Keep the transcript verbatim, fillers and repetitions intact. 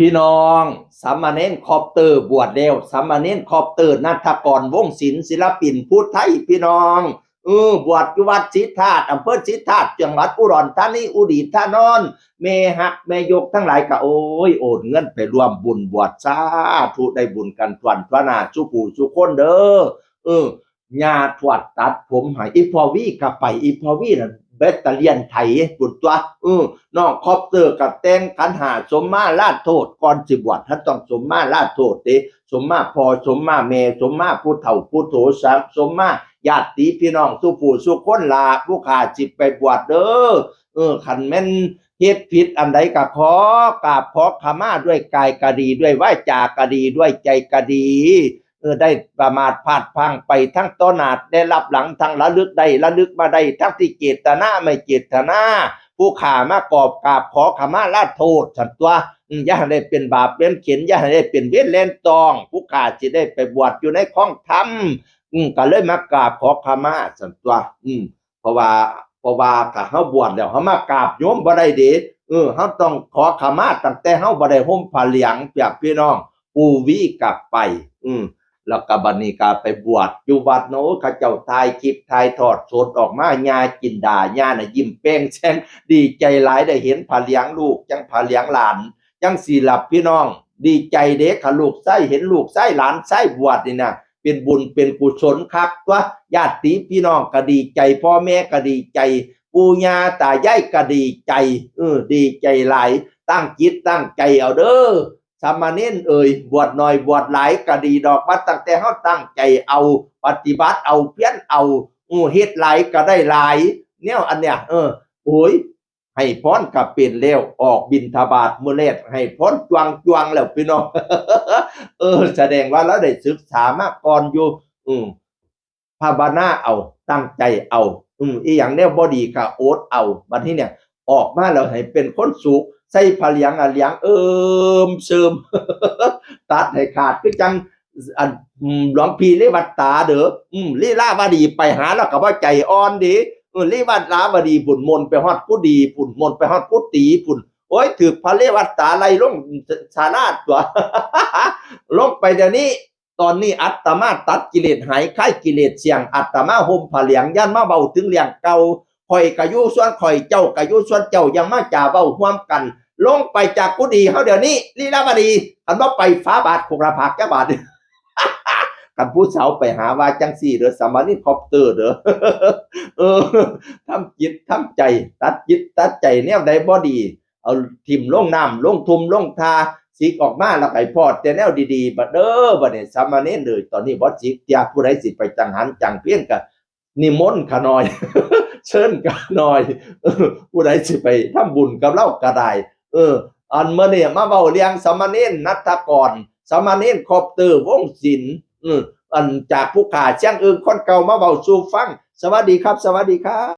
พี่น้อง สามเณรคอปเตอร์บวชแล้ว สามเณรคอปเตอร์ ณัฐกร วงศ์ศิลป์ ศิลปินผู้ไทย พี่น้อง เออ บวชอยู่วัดศรีธาตุ อำเภอศรีธาตุ จังหวัดอุดรธานี อุดีธานนท์ แม่ฮักแม่ยกทั้งหลายก็ โอ้ย โอนเงินไปร่วมบุญบวช สาธุ ได้บุญกันทั่วหน้า สู่ผู้สู่คนเด้อ เออ ย่าทวดตัดผมให้ อีพ่อวีก็ไป อีพ่อวีนั่นแบตเตอเลียนไถ พุ้นตั๊ว เออ น้องคอปเตอร์ก็แต่งขันห้า สมมาลาโทษ ก่อนสิบวช ท่านต้องสมมาลาโทษเด้ สมมาพ่อ สมมาแม่ สมมาผู้เฒ่าผู้โต สมมาญาติพี่น้อง สู่ผู้สู่คนล่ะ ผู้ข้าสิไปบวชเด้อ เออ คันแม่นเฮ็ดผิดอันใดก็ขอกราบขอขมาด้วยกายก็ดี ด้วยวาจาก็ดี ด้วยใจก็ดี เออ ได้ประมาทพลาดพลั้งไปทั้งต่อหน้าและรับหลัง ทั้งระลึกได้ระลึกมาได้ ทั้งที่เจตนาไม่เจตนา ผู้ข้ามากอบกราบขอขมาลาโทษ ซั่นตั๊ว อืม อย่าให้ได้เป็นบาปเป็นเข็ญ อย่าให้ได้เป็นเวรแล่นตอง ผู้ข้าสิได้ไปบวชอยู่ในคองธรรม อืม ก็เลยมากราบขอขมา ซั่นตั๊ว อืม เพราะว่า เพราะว่าก็เฮาบวชแล้ว เฮามากราบโยมบ่ได้เด้ เออ เฮาต้องขอขมาตั้งแต่เฮาบ่ได้ห่มผ้าเหลือง เปียกพี่น้อง ปู่วีก็ไป อืม แล้วก็บัดนี้ก็ไปบวชอยู่วัดเนาะ เขาเจ้าถ่ายคลิปถ่ายทอดสดออกมา ย่าจินดา ย่าน่ะยิ้มแป้งแซง ดีใจหลายได้เห็นผ้าเหลืองลูก จั่งผ้าเหลืองหลาน จั่งซี้ล่ะพี่น้อง ดีใจเด้ คันลูกชายเห็นลูกชายหลานชายบวชนี่นะ เป็นบุญเป็นกุศลคักตั๊ว ญาติพี่น้องก็ดีใจ พ่อแม่ก็ดีใจ ปู่ย่าตายายก็ดีใจ เออ ดีใจหลาย ตั้งจิตตั้งใจเอาเด้อ สามเณรเอ่ย บวชน้อยบวชหลายก็ดีดอก ว่าตั้งแต่เฮาตั้งใจเอา ปฏิบัติเอา เพียรเอา เออ เฮ็ดหลายก็ได้หลาย แนวอันเนี้ย เออ โอ้ย ให้พรก็เป็นแล้ว ออกบิณฑบาตมื้อแรก ให้พรจวงๆ แล้วพี่น้อง เออ แสดงว่าเราได้ศึกษามาก่อนอยู่ อืม ภาวนาเอา ตั้งใจเอา อืม อีหยังแนวบ่ดีก็อดเอา บัดนี้เนี่ย ออกมาแล้วให้เป็นคนสุข ใส่ผ้าเหลืองอะเหลืองเอิมเซิม ตัดให้ขาดคือจั่ง อัน อืม หลวงพี่เรวัตตาเด้อ อืม ลีลาวดีไปหาแล้วก็บ่ใจอ่อนเด้ เออ ลีลาวดีพุ้น มนต์ไปฮอดกุฏิพุ้น มนต์ไปฮอดกุฏิพุ้น โอ้ย ถืกพระเรวัตตาไล่ลงศาลาตั๊ว ลงไปเดี๋ยวนี้ ตอนนี้อาตมาตัดกิเลสหาย คลายกิเลสเสี้ยง อาตมาห่มผ้าเหลือง ย่านมาเว้าถึงเรื่องเก่า ข้อยก็อยู่ส่วนข้อย เจ้าก็อยู่ส่วนเจ้า ยังมาจ๋าเว้าร่วมกัน ลงไปจากกุฏิเฮาเดี๋ยวนี้ ลีลาวดี คันบ่ไปฟ้าบาดโคกหน้าผากจักบาด คันผู้สาวไปหาว่าจั่งซี้เด้อ สามเณรคอปเตอร์เด้อ เออ ทำจิตทำใจ ตัดจิตตัดใจแนวใดบ่ดี เอาถิ่มลงน้ำ ลงทุ่งลงท่า สิกออกมาแล้วไปพ้อแต่แนวดีๆ บัดเด้อ บัดนี้สามเณรเอ่ย ตอนนี้บ่สิกเตีย ผู้ใดสิไปจังหันจังเพี้ยนก็นิมนต์ข้าน้อย เชิญข้าน้อย เออ ผู้ใดสิไปทำบุญกับเราก็ได้ เออ อันมื้อนี้มาเว้าเรื่องสามเณรณัฐกร สามเณรคอปเตอร์ วงศ์ศิลป์ เออ อันจากผู้ข้าเชียงอื่นคนเก่ามาเว้าสู่ฟัง สวัสดีครับ สวัสดีครับ